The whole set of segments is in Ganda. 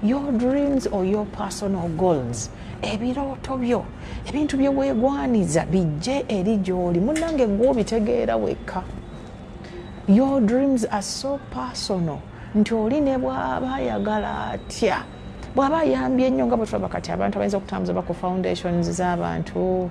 Your dreams or your personal goals, ebirooto byo, ebintu bye weegwaniza bijje eri gy'oli, munnange, gwe obitegeera wekka. Your dreams are so personal nti oli ne bw'aba ayagala atya, bw'aba ayambye ennyo, nga bwe tulaba kati abantu abayinza okutambuza ba ku foundations z'abantu,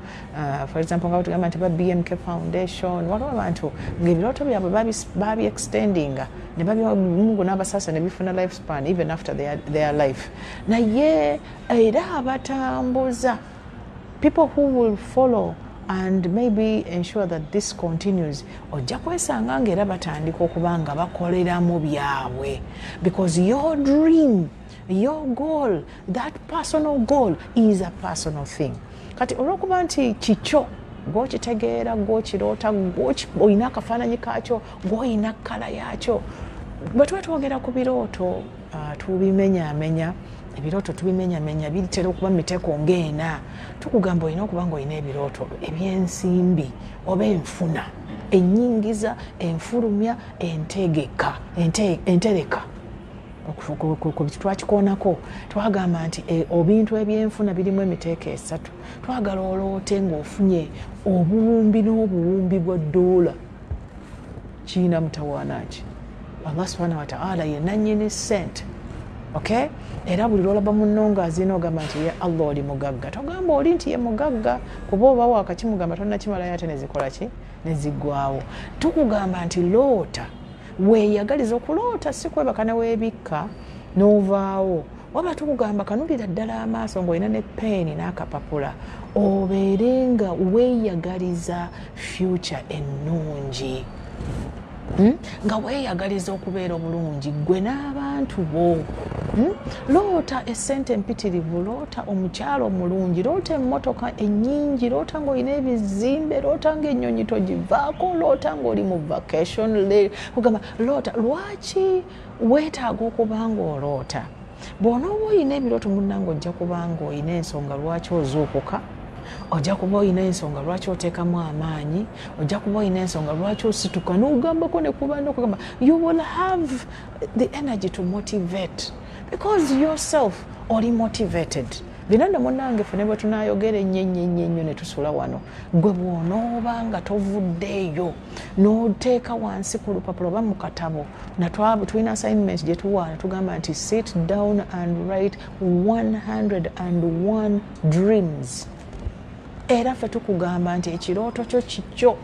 for example nga bwetugamba nti ba BMK Foundation, waliwo abantu ng'ebirooto byabwe babi extendinga ne Mungu n'abasaasa ne bifuna life span even after their life. Naye era abatambuza, people who will follow and maybe ensure that this continues, ojja kwesanga nga era batandika okuba nga bakoleramu byabwe, because your dream, your goal, that personal goal is a personal thing. Kati olwokuba nti kikyo, gwokitegeera, gwokiroota, olina akafaananyi kakyo, gwoyina colour yakyo. Bwe tuba twogera ku birooto, tubimenyaamenya. Ebirooto tubimenyamenya, bitera okuba miteeko ng'ena. Tukugamba olina okuba nga olina ebirooto ebyensimbi oba enfuna, ennyingiza, enfulumya, entegeka, entereka. Twakikoonako, twagamba nti ebintu ebyenfuna birimu emiteeko esatu. Twagala oloote ng'ofunye obuwumbi n'obuwumbi bwa ddoola. Kiina mutawaana ki? Allah subhanahu wataala ye nannyini ssente, okay? Era buli lwolaba munno ng'azina, ogamba nti, "Ye Allah, oli mugagga." Togamba oli nti ye mugagga, kuba oba wakakimugamba tonnakimalayo, ate nezikola ki? Neziggwawo. Tukugamba nti loota, weeyagaliza. Okuloota si kwebaka neweebikka n'ovaawo, waba tukugamba kanulira ddala amaaso ng'olina ne peeni n'akapapula, obeere nga weeyagaliza future ennungi, Nga weeyagaliza okubeera obulungi gwe n'abantu bo, Loota esente empitirivu, loota omukyalo omulungi, loota emmotoka ennyingi, loota ng'olina ebizimbe, loota ng'ennyonyi togivaako, loota ng'oli mu vacation. Kugamba loota, lwaki weetaaga okuba ng'oloota? Bw'onooba olina ebirooto, munnange, ojja kuba ng'olina ensonga lwaki ozuukuka, ojja kuba olina ensonga lwaki oteekamu amaanyi, ojja kuba olina ensonga lwaki osituka n'ogambako ne kuba nokugamba. You will have the energy to motivate because yourself oli motivated. Bino nno, munnange, ffe ne bwe tunayogera ennyo ennyo ennyo ennyo ne tusula wano, gwe bw'onooba nga tovuddeeyo n'oteeka wansi ku lupapula oba mu katabo, tulina assignment gye tuwa, tugamba nti sit down and write 101 dreams. Era ffe tukugamba nti ekirooto kyo kikyo.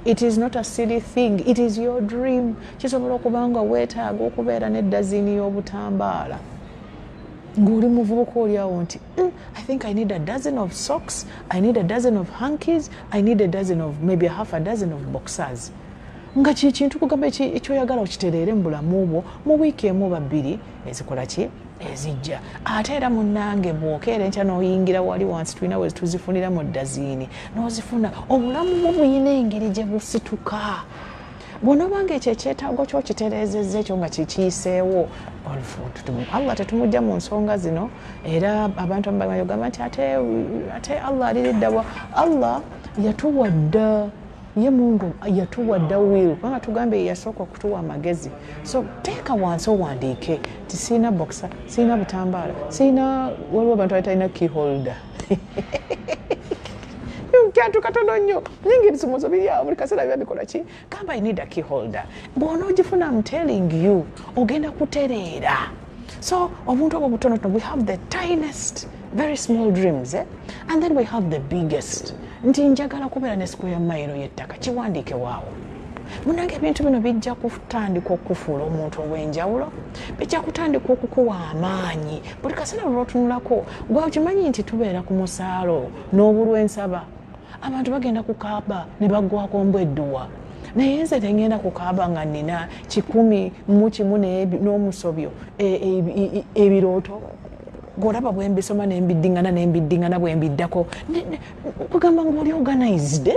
It is not a silly thing, it is your dream. Kisobola okuba nga weetaaga okubeera n'eddazini y'obutambaala ng'oli muvubuka, oli awo nti, I think I need a dozen of socks, I need a dozen of hankies, I need a dozen of, maybe a half a dozen of boxers," nga kikintu kugamba ekyoyagala okitereere mu bulamu bwo mu wiiki emu oba bbiri ezikola ki, ezijja. Ate era, munnange, bw'okeera enkya n'oyingira wali wansi, tulina we tuzifunira mu ddaziini, n'ozifuna, obulamu bwo buyina engeri gye busituka. Bw'onoobanga ekyo ekyetaago kyokitereezezza, ekyo nga kikiyiseewo, Allah tetumujja mu nsonga zino. Era abantu abamu nti ate Allah aliriddawa? Allah yatuwa dda, ye Mungu yatuwa dda will, kubanga tugambe yasooka okutuwa amagezi. So teeka wansi owandiike ti siina boxer, siina butambaala, siina. Waliwo abantu abatalina keyholder, kantu katono nnyo, naye nga ebisumuzo biri awo buli kaseera biba bikola ki? Gamba, "I need a key holder." Bw'onoogifuna, I'm telling you, ogenda kutereera. So obuntu obwo butonotono, we have the tiniest, very small dreams, eh? And then we have the biggest, nti njagala kubeera ne square mile y'ettaka. Kiwandiike waawo. Munange, ebintu bino bijja kutandika okufuula omuntu ow'enjawulo, bijja kutandika okukuwa amaanyi buli kaseera lwotunulako. Gwe okimanyi nti tubeera ku musaalo n'obulwensaba, abantu bagenda ku Kaaba ne baggwako mbw edduwa, naye nze tengenda ku Kaaba nga nina 101 n'omusobyo ebirooto. Gweolaba bwe mbisoma nembiddiŋŋana nembiddiŋŋana bwe mbiddako, kugamba ngaoli organized.